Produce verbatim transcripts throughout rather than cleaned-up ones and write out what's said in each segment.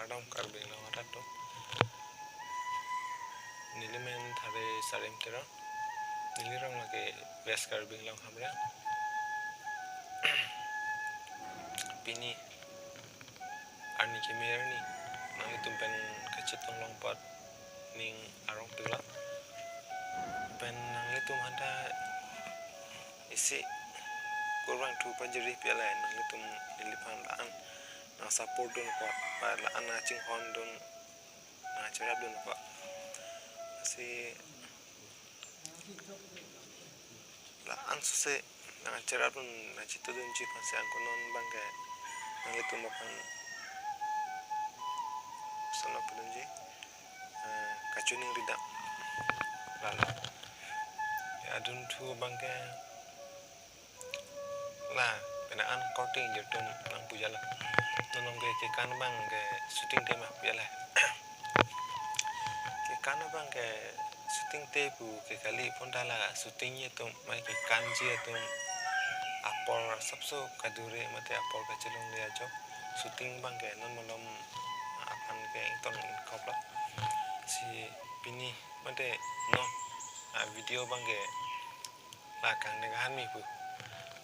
Kardom Karbi Anglong arat atum. Neli men Thare Sarim Teron. Neli rong lake West Karbi Anglong Hamren. Pini arni keme arni nanglitum pen kachetong long apot ning arong pilo. Pen nanglitum aphanta isi kurvangthu pajirpi alai nanglitum neliphan la-an nang support dun apot, ba la-an nang chinghon dun, nang cherap dun apot. Lasi la-an sose nang cherap dun, nang chitudunji aphansi angko non abangke nanglitum aphan sono pudunji, eh, kachiningri dam. Lalo. Ya, adunthu abangke la, pena an korte jirtum nang puja la. Non along ke kekan abangke shooting te ma puja la. Kekan abangke shooting te pu ke kali aphanta la shooting ji atum, mai kekanji atum apor asapso kadure mate apor kachelongle ajok shooting abangke non malom aphan ke ington ingkoplo. Si pini mate non a video abangke la kang ne kahan mi pu.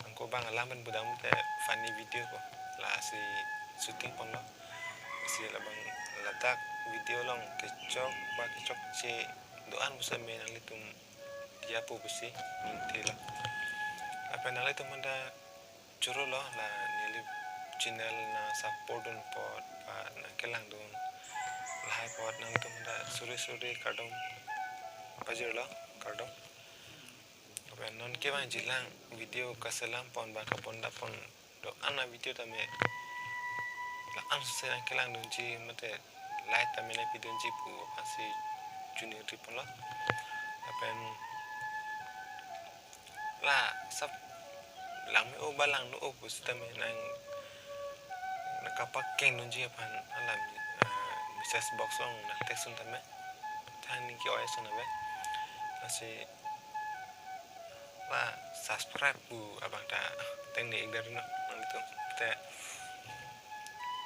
Angko abang alam pen pudam te funny video ko. Lasi shooting ponlo. Si labang ladak video along kechok ba kechokche do-an pusitame nanglitum diya po pusi ningthelo. Lapen nanglitum aphanta choro lo, la neli channel nang support dun apot ba nang kelang dun lahai apot nanglitum aphanta suri suri kardom pajirlo, kardom. Lapen non kevangji lang video kaselam pon ba kapon dapon do-an a video tame la-an sose nang kelang dunji mate like tame nang pidunji pu aphansi chiningri ponlo. Lapen la sap langme-o ba langno-o pusitame nang, nang kapakeng dunji aphan alam, eh, message box along nang text un tame. Thank you, oi son ave. Lasi la subscribe pu abang ta tengne ik der no nanglitum. Te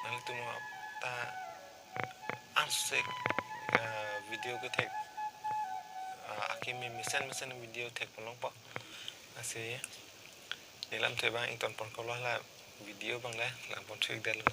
nanglitum ta ansek, eh, video kethek, eh, akimi mesen mesen video thekpon longpo. Lasi neli lamthe abang ington ponkoklo, la video abang le lang pon thik der lo.